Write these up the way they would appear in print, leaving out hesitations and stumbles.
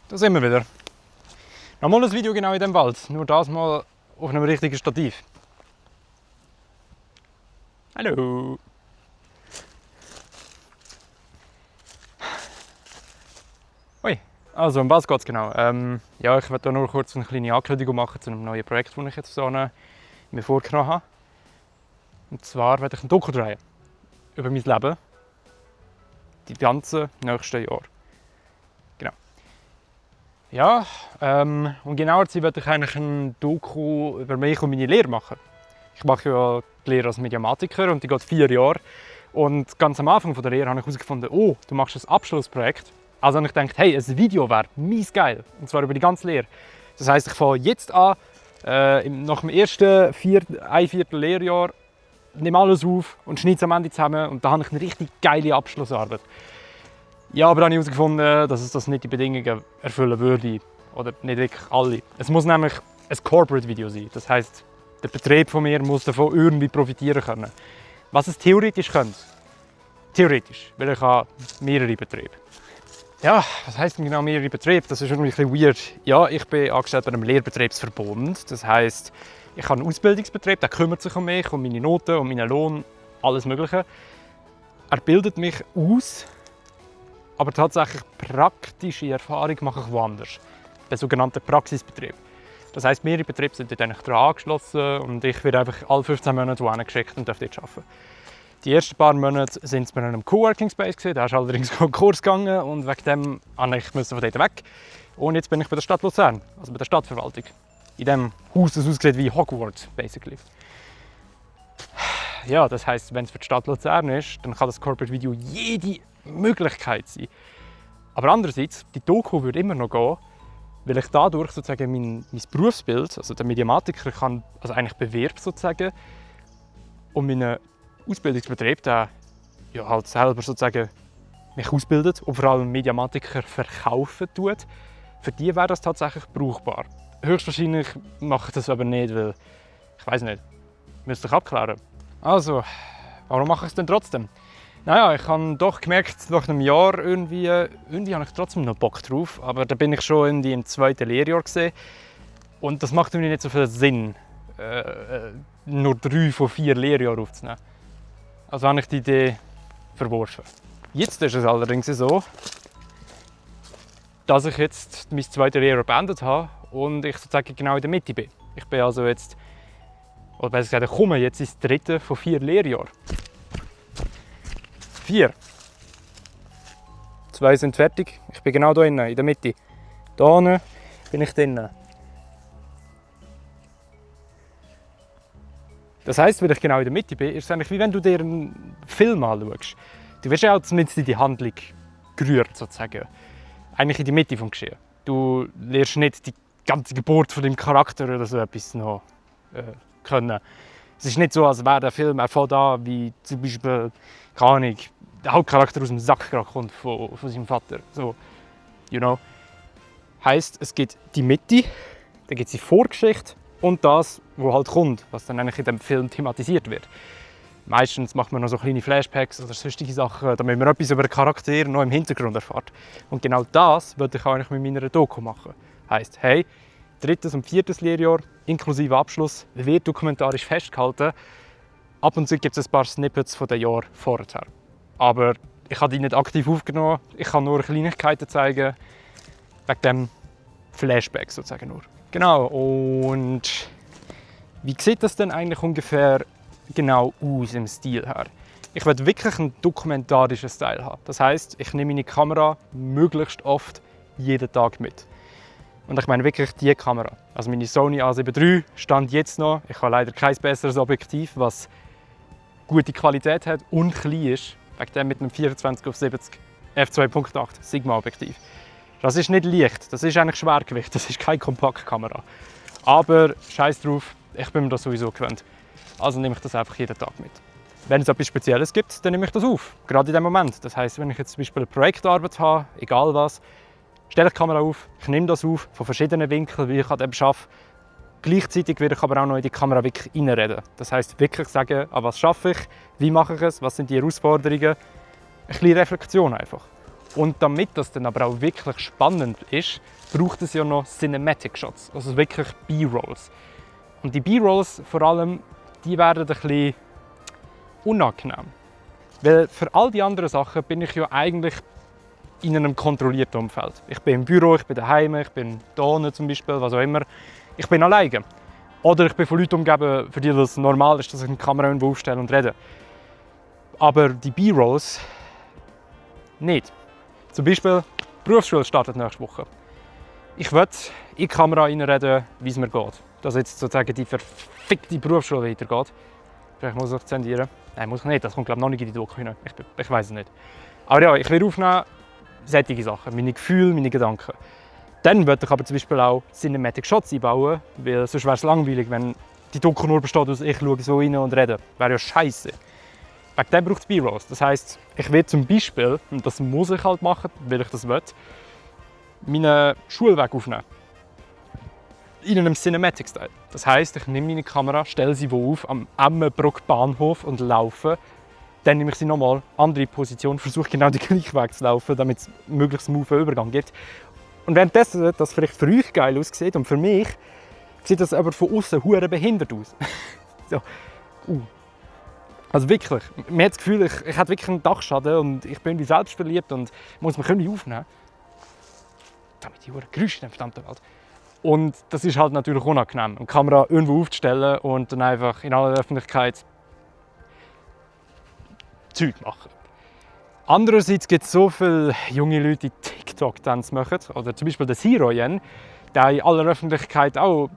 Da sind wir wieder. Nochmal ein Video genau in dem Wald, nur das mal auf einem richtigen Stativ. Hallo! Ui, also um was geht es genau? Ja, ich werde nur kurz eine kleine Ankündigung machen zu einem neuen Projekt, das ich jetzt so mir vorgenommen habe. Und zwar werde ich ein Doku drehen über mein Leben die ganzen nächsten Jahre. Genau. Ja, um genauer zu sein, werde ich eigentlich ein Doku über mich und meine Lehre machen. Ich mache ja die Lehre als Mediamatiker und die geht 4 Jahre. Und ganz am Anfang der Lehre habe ich herausgefunden, oh, du machst ein Abschlussprojekt. Also habe ich gedacht, hey, ein Video wäre mies geil. Und zwar über die ganze Lehre. Das heisst, ich fange jetzt an, nach dem ersten Viertel Lehrjahr, nehme alles auf und schneide es am Ende zusammen. Und da habe ich eine richtig geile Abschlussarbeit. Ja, aber dann habe ich herausgefunden, dass es das nicht die Bedingungen erfüllen würde. Oder nicht wirklich alle. Es muss nämlich ein Corporate-Video sein. Das heisst, der Betrieb von mir muss davon irgendwie profitieren können. Was es theoretisch könnte. Theoretisch, weil ich habe mehrere Betriebe. Ja, was heisst denn genau mehrere Betriebe? Das ist irgendwie ein bisschen weird. Ja, ich bin angestellt bei einem Lehrbetriebsverbund. Das heisst, ich habe einen Ausbildungsbetrieb, der kümmert sich um mich, um meine Noten, um meinen Lohn, alles Mögliche. Er bildet mich aus, aber tatsächlich praktische Erfahrung mache ich woanders. Der sogenannte Praxisbetrieb. Das heisst, mehrere Betriebe sind dort eigentlich daran angeschlossen und ich werde einfach alle 15 Monate wohin geschickt und darf dort arbeiten. Die ersten paar Monate waren es bei einem Coworking Space. Da ist allerdings ein Kurs gegangen und wegen dem musste ich von dort weg. Und jetzt bin ich bei der Stadt Luzern, also bei der Stadtverwaltung. In dem Haus, das aussieht wie Hogwarts, basically. Ja, das heisst, wenn es für die Stadt Luzern ist, dann kann das Corporate Video jede Möglichkeit sein. Aber andererseits, die Doku würde immer noch gehen, weil ich dadurch sozusagen mein Berufsbild, also der Mediamatiker, kann, also eigentlich bewerben sozusagen, und meinen Ausbildungsbetrieb, der ja halt selber sozusagen mich ausbildet und vor allem Mediamatiker verkaufen tut, für die wäre das tatsächlich brauchbar. Höchstwahrscheinlich mache ich das aber nicht, weil ich weiß nicht, müsste ich abklären. Also, warum mache ich es denn trotzdem? Naja, ich habe doch gemerkt, nach einem Jahr irgendwie habe ich trotzdem noch Bock drauf, aber da bin ich schon im 2. Lehrjahr gesehen und das macht irgendwie nicht so viel Sinn, nur 3 von 4 Lehrjahren aufzunehmen. Also habe ich die Idee verworfen. Jetzt ist es allerdings so, dass ich jetzt mein 2. Lehrjahr beendet habe und ich sozusagen genau in der Mitte bin. Ich bin also jetzt, oder besser gesagt, ich komme jetzt ins 3. von 4 Lehrjahren. 4. 2 sind fertig. Ich bin genau hier innen, in der Mitte. Hier unten bin ich drinnen. Das heisst, weil ich genau in der Mitte bin, ist es eigentlich wie wenn du dir einen Film anschaust. Du wirst ja auch zumindest in die Handlung gerührt, sozusagen. Eigentlich in die Mitte des Geschehens. Du lernst nicht die ganze Geburt von deinem Charakter oder so etwas noch können. Es ist nicht so, als wäre der Film von da, wie zum Beispiel, keine Ahnung, der Hauptcharakter aus dem Sack kommt von seinem Vater. So, you know. Heisst, es gibt die Mitte, dann gibt es die Vorgeschichte und das, was halt kommt, was dann eigentlich in dem Film thematisiert wird. Meistens macht man noch so kleine Flashbacks oder sonstige Sachen, damit man etwas über den Charakter noch im Hintergrund erfährt. Und genau das würde ich eigentlich mit meiner Doku machen. Heisst, hey, 3. und 4. Lehrjahr inklusive Abschluss wird dokumentarisch festgehalten. Ab und zu gibt es ein paar Snippets von den Jahren vorher. Aber ich habe die nicht aktiv aufgenommen. Ich kann nur Kleinigkeiten zeigen. Wegen dem Flashback sozusagen nur. Genau, und wie sieht das denn eigentlich ungefähr genau aus im Stil her? Ich will wirklich einen dokumentarischen Style haben. Das heisst, ich nehme meine Kamera möglichst oft jeden Tag mit. Und ich meine wirklich die Kamera. Also meine Sony A7 III stand jetzt noch. Ich habe leider kein besseres Objektiv, was gute Qualität hat und klein ist. Wegen dem mit einem 24-70 f2.8 Sigma Objektiv. Das ist nicht leicht, das ist eigentlich Schwergewicht, das ist keine Kompaktkamera. Aber scheiß drauf, ich bin mir das sowieso gewöhnt. Also nehme ich das einfach jeden Tag mit. Wenn es etwas Spezielles gibt, dann nehme ich das auf. Gerade in dem Moment. Das heisst, wenn ich jetzt zum Beispiel eine Projektarbeit habe, egal was, stelle ich die Kamera auf, ich nehme das auf, von verschiedenen Winkeln, wie ich an dem arbeite. Gleichzeitig werde ich aber auch noch in die Kamera wirklich reinreden. Das heisst, wirklich sagen, an was arbeite ich, wie mache ich es, was sind die Herausforderungen. Eine kleine Reflexion einfach. Und damit das dann aber auch wirklich spannend ist, braucht es ja noch Cinematic Shots, also wirklich B-Rolls. Und die B-Rolls vor allem, die werden ein bisschen unangenehm. Weil für all die anderen Sachen bin ich ja eigentlich in einem kontrollierten Umfeld. Ich bin im Büro, ich bin daheim, ich bin da unten zum Beispiel, was auch immer. Ich bin alleine. Oder ich bin von Leuten umgeben, für die das normal ist, dass ich eine Kamera irgendwo aufstelle und rede. Aber die B-Rolls nicht. Zum Beispiel, die Berufsschule startet nächste Woche. Ich will in die Kamera reinreden, wie es mir geht. Dass jetzt sozusagen die verfickte Berufsschule weitergeht. Vielleicht muss ich zensieren. Nein, muss ich nicht. Das kommt glaube ich noch nicht in die Doku hinein. Ich weiß es nicht. Aber ja, ich will aufnehmen, solche Sachen, meine Gefühle, meine Gedanken. Dann würde ich aber zum Beispiel auch Cinematic Shots einbauen, weil sonst wäre es langweilig, wenn die Doku nur besteht aus ich schaue so rein und rede. Wäre ja scheiße. Wegen dem braucht es B-Rolls. Das heisst, ich will zum Beispiel, und das muss ich halt machen, weil ich das will, meinen Schulweg aufnehmen. In einem Cinematic-Style. Das heisst, ich nehme meine Kamera, stelle sie wo auf, am Emmenbrock Bahnhof und laufe. Dann nehme ich sie nochmal, andere Position, versuche genau den gleichen Weg zu laufen, damit es möglichst smoothen Übergang gibt. Und währenddessen, das vielleicht für euch geil aussieht und für mich, sieht das aber von außen hure behindert aus. So. Also wirklich, man hat das Gefühl, ich habe wirklich einen Dachschaden und ich bin wie selbstverliebt und muss mich irgendwie aufnehmen. Damit die hure Geräusche in der verdammten Welt. Und das ist halt natürlich unangenehm, eine Kamera irgendwo aufzustellen und dann einfach in aller Öffentlichkeit Zeug machen. Andererseits gibt es so viele junge Leute, die TikTok-Tanz machen. Oder zum Beispiel der Siroyen, der in aller Öffentlichkeit auch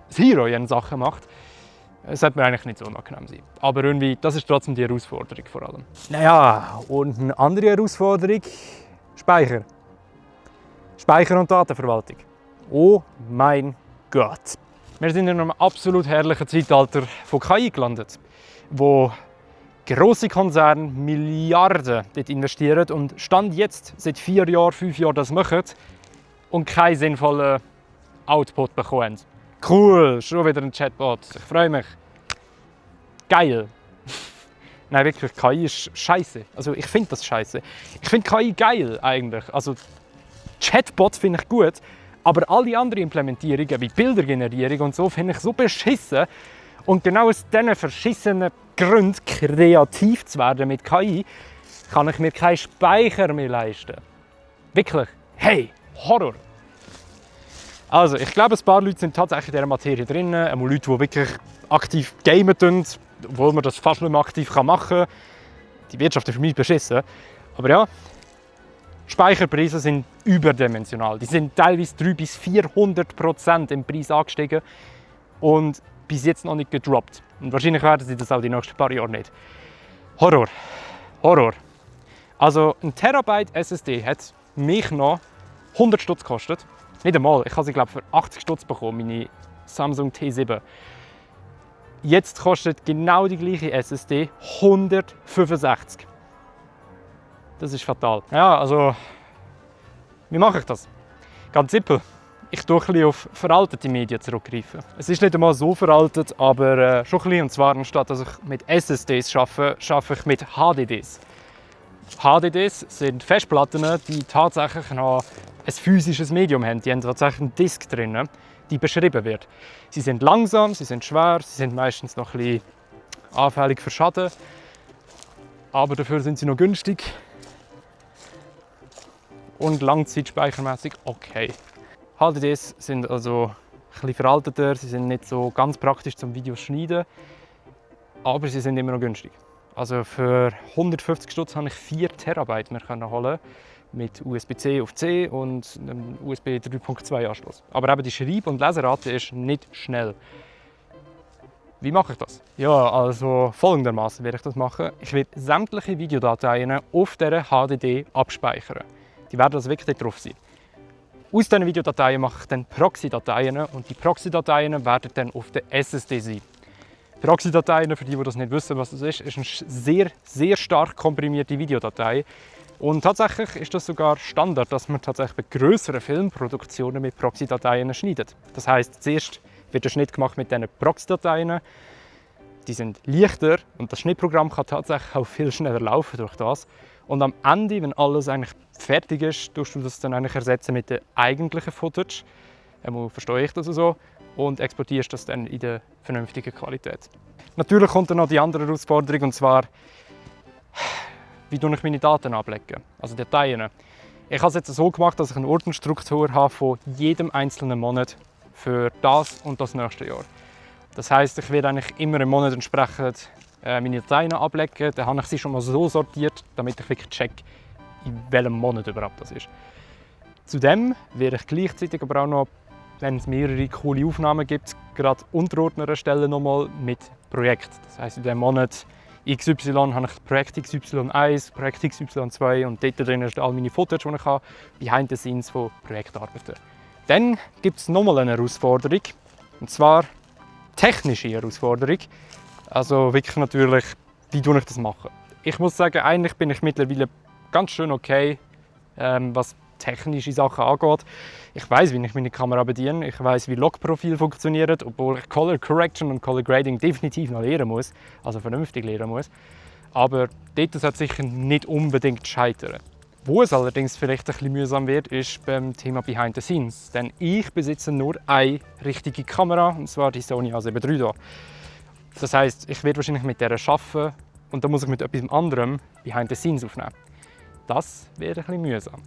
Siroyen-Sachen macht. Es sollte mir eigentlich nicht so unangenehm sein. Aber irgendwie, das ist trotzdem die Herausforderung vor allem. Naja, und eine andere Herausforderung, Speicher. Speicher und Datenverwaltung. Oh mein Gott. Wir sind in einem absolut herrlichen Zeitalter von KI gelandet, wo grosse Konzerne Milliarden dort investieren und Stand jetzt seit 4 Jahren, 5 Jahren das machen und keinen sinnvollen Output bekommen. Cool, schon wieder ein Chatbot. Ich freue mich. Geil. Nein, wirklich, KI ist scheiße. Also ich finde das scheiße. Ich finde KI geil eigentlich. Also Chatbot finde ich gut, aber all die anderen Implementierungen wie Bildergenerierung und so finde ich so beschissen. Und genau aus diesen verschissenen Gründen, kreativ zu werden mit KI, kann ich mir keinen Speicher mehr leisten. Wirklich. Hey, Horror. Also, ich glaube, ein paar Leute sind tatsächlich in dieser Materie drin. Einmal Leute, die wirklich aktiv gamen tun, obwohl man das fast nicht mehr aktiv machen kann. Die Wirtschaft ist für mich beschissen. Aber ja, Speicherpreise sind überdimensional. Die sind teilweise 300 bis 400% im Preis angestiegen und bis jetzt noch nicht gedroppt. Und wahrscheinlich werden sie das auch die nächsten paar Jahre nicht. Horror. Horror. Also ein Terabyte SSD hat mich noch 100 Stutz gekostet. Nicht einmal. Ich habe sie glaube für 80 Stutz bekommen, meine Samsung T7. Jetzt kostet genau die gleiche SSD 165. Das ist fatal. Ja, also wie mache ich das? Ganz simpel. Ich tue ein bisschen auf veraltete Medien zurückgreifen. Es ist nicht einmal so veraltet, aber schon ein bisschen. Und zwar, anstatt dass ich mit SSDs arbeite, arbeite ich mit HDDs. HDDs sind Festplatten, die tatsächlich noch ein physisches Medium haben. Die haben tatsächlich einen Disk drin, die beschrieben wird. Sie sind langsam, sie sind schwer, sie sind meistens noch ein bisschen anfällig für Schaden. Aber dafür sind sie noch günstig. Und langzeitspeichermäßig okay. HDDs sind also ein bisschen veralteter, sie sind nicht so ganz praktisch zum Videos schneiden, aber sie sind immer noch günstig. Also für 150 Stutz habe ich 4 Terabyte mehr holen mit USB-C auf C und einem USB 3.2 Anschluss. Aber eben die Schreib- und Leserate ist nicht schnell. Wie mache ich das? Ja, also folgendermaßen werde ich das machen. Ich werde sämtliche Videodateien auf dieser HDD abspeichern. Die werden also wirklich drauf sein. Aus diesen Videodateien mache ich dann Proxy-Dateien und die Proxy-Dateien werden dann auf der SSD sein. Proxy-Dateien, für die das nicht wissen, was das ist eine sehr, sehr stark komprimierte Videodatei. Und tatsächlich ist das sogar Standard, dass man tatsächlich bei grösseren Filmproduktionen mit Proxy-Dateien schneidet. Das heisst, zuerst wird der Schnitt gemacht mit diesen Proxy-Dateien. Die sind leichter und das Schnittprogramm kann tatsächlich auch viel schneller laufen durch das. Und am Ende, wenn alles eigentlich fertig ist, tust du das dann eigentlich ersetzen mit der eigentlichen Footage. Verstehe ich das so. Und exportierst das dann in der vernünftigen Qualität. Natürlich kommt dann noch die andere Herausforderung, und zwar, wie ich meine Daten ablege, also Dateien. Ich habe es jetzt so gemacht, dass ich eine Ordnerstruktur habe von jedem einzelnen Monat für das und das nächste Jahr. Das heisst, ich werde eigentlich immer im Monat entsprechend meine Dateien ablegen. Dann habe ich sie schon mal so sortiert, damit ich wirklich check, in welchem Monat überhaupt das ist. Zudem werde ich gleichzeitig aber auch noch, wenn es mehrere coole Aufnahmen gibt, gerade Unterordner erstellen nochmal mit Projekt. Das heisst, in diesem Monat XY habe ich Projekt XY1, Projekt XY2 und dort drin ist all meine Fotos, die ich habe, behind the scenes von Projektarbeiten. Dann gibt es nochmal eine Herausforderung, und zwar technische Herausforderung. Also wirklich natürlich, wie ich das mache. Ich muss sagen, eigentlich bin ich mittlerweile ganz schön okay, was technische Sachen angeht. Ich weiß, wie ich meine Kamera bediene, ich weiß, wie Logprofil funktioniert, obwohl ich Color Correction und Color Grading definitiv noch lernen muss, also vernünftig lernen muss. Aber dort sollte sicher nicht unbedingt scheitern. Wo es allerdings vielleicht ein bisschen mühsam wird, ist beim Thema Behind the Scenes. Denn ich besitze nur eine richtige Kamera, und zwar die Sony A7 III hier. Das heisst, ich werde wahrscheinlich mit der arbeiten und dann muss ich mit etwas anderem Behind the Scenes aufnehmen. Das wird ein bisschen mühsam.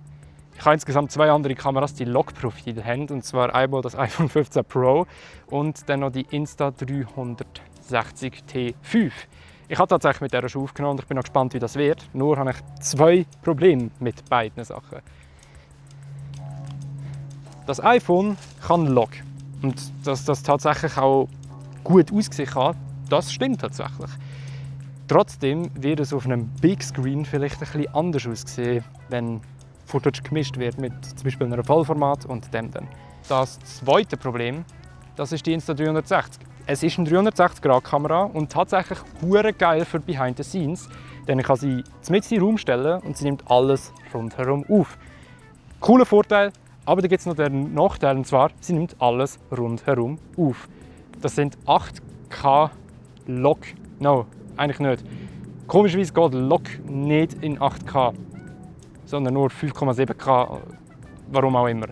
Ich habe insgesamt zwei andere Kameras, die Log-Profile haben, und zwar einmal das iPhone 15 Pro und dann noch die Insta360T5. Ich habe tatsächlich mit der schon aufgenommen und ich bin noch gespannt, wie das wird. Nur habe ich zwei Probleme mit beiden Sachen. Das iPhone kann Log und dass das tatsächlich auch gut ausgesehen hat, das stimmt tatsächlich. Trotzdem wird es auf einem Big Screen vielleicht ein bisschen anders aussehen, wenn Footage gemischt wird mit zum Beispiel einem Vollformat und dem dann. Das zweite Problem, das ist die Insta360. Es ist eine 360-Grad-Kamera und tatsächlich hure geil für Behind the Scenes, denn ich kann sie mitten in den Raum stellen und sie nimmt alles rundherum auf. Cooler Vorteil, aber da gibt es noch den Nachteil, und zwar, sie nimmt alles rundherum auf. Das sind 8K Log. No, eigentlich nicht. Komischerweise geht Log nicht in 8K, sondern nur 5,7K, warum auch immer.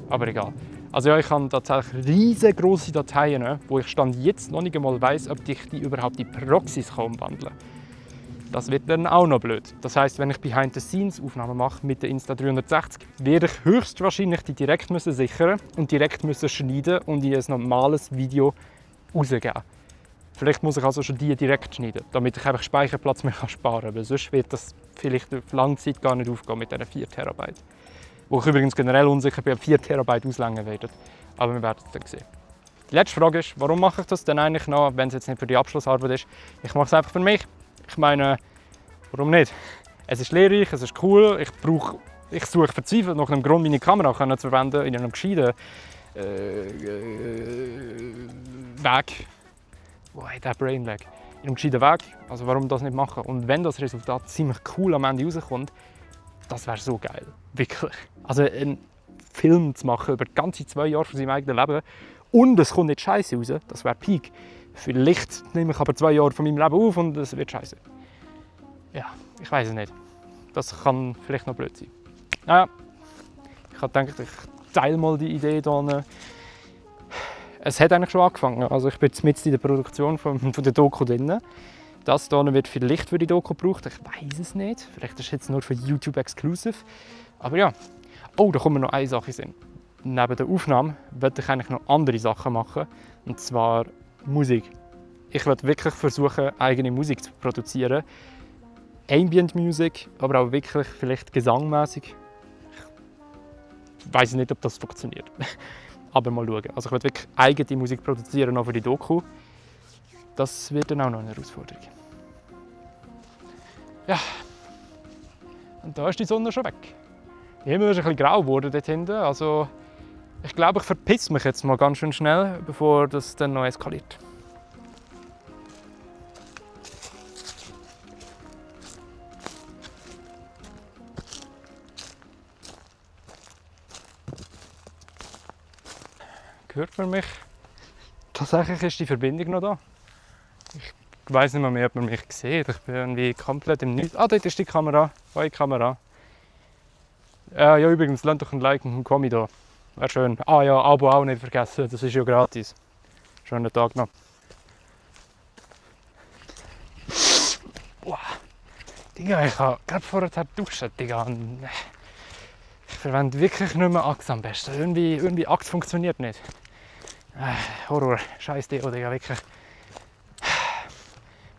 Aber egal. Also ja, ich habe tatsächlich riesengroße Dateien, wo ich stand jetzt noch nicht einmal weiss, ob ich die überhaupt in Proxys umwandeln kann. Das wird dann auch noch blöd. Das heisst, wenn ich Behind-the-Scenes-Aufnahmen mache mit der Insta360, werde ich höchstwahrscheinlich die direkt sichern und direkt schneiden und in ein normales Video rausgeben. Vielleicht muss ich also schon die direkt schneiden, damit ich einfach Speicherplatz mehr sparen kann, weil sonst wird das vielleicht auf lange Zeit gar nicht aufgehen mit diesen 4 Terabyte. Wo ich übrigens generell unsicher bin, ob 4 Terabyte ausreichen werden. Aber wir werden es dann sehen. Die letzte Frage ist, warum mache ich das denn eigentlich noch, wenn es jetzt nicht für die Abschlussarbeit ist? Ich mache es einfach für mich. Ich meine, warum nicht? Es ist lehrreich, es ist cool, ich suche verzweifelt nach einem Grund, meine Kamera zu verwenden in einem gescheiten Weg. Wo hat der Brainlag? In einem gescheiten Weg. Also warum das nicht machen? Und wenn das Resultat ziemlich cool am Ende rauskommt, das wäre so geil. Wirklich. Also einen Film zu machen über ganze 2 Jahre von seinem eigenen Leben und es kommt nicht scheiße raus, das wäre Peak. Vielleicht nehme ich aber 2 Jahre von meinem Leben auf und es wird scheiße. Ja, ich weiß es nicht. Das kann vielleicht noch blöd sein. Naja, ich habe gedacht, ich teile mal die Idee hier. Es hat eigentlich schon angefangen. Also ich bin jetzt mit in der Produktion von der Doku drin. Das hier wird vielleicht für die Doku gebraucht. Ich weiß es nicht. Vielleicht ist es jetzt nur für YouTube Exclusive. Aber ja. Oh, da kommt mir noch eine Sache in den Sinn. Neben der Aufnahme möchte ich eigentlich noch andere Sachen machen. Und zwar Musik. Ich werde wirklich versuchen, eigene Musik zu produzieren. Ambient Music, aber auch wirklich vielleicht gesangmäßig. Ich weiß nicht, ob das funktioniert. Aber mal schauen. Also ich werde wirklich eigene Musik produzieren, auch für die Doku. Das wird dann auch noch eine Herausforderung. Ja. Und da ist die Sonne schon weg. Der Himmel ist ein bisschen grau geworden dort hinten. Also ich glaube, ich verpisse mich jetzt mal ganz schön schnell, bevor das dann noch eskaliert. Hört man mich? Tatsächlich ist die Verbindung noch da. Ich weiss nicht mehr, ob man mich sieht. Ich bin irgendwie komplett im Nichts. Ah, dort ist die Kamera. Neue Kamera. Ja, übrigens, lasst doch ein Like und ein Kommi da. Wäre schön. Ah ja, Abo auch nicht vergessen. Das ist ja gratis. Schönen Tag noch. Wow. Digga, ich habe gerade vorher geduscht, Digga. Ich verwende wirklich nicht mehr Axe am besten. Irgendwie Axe funktioniert nicht. Horror. Scheiß Deo, Digga, wirklich.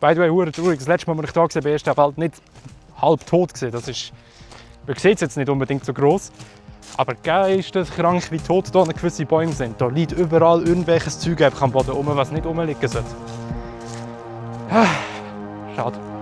By the way, hure traurig. Das letzte Mal, als ich da war, ist der Wald nicht halb tot gewesen. Das ist, man sieht es jetzt nicht unbedingt so gross. Aber geisteskrank, wie tot hier gewisse Bäume sind. Da liegt überall irgendwelches Zeug am Boden rum, was nicht rumliegen sollte. Schade.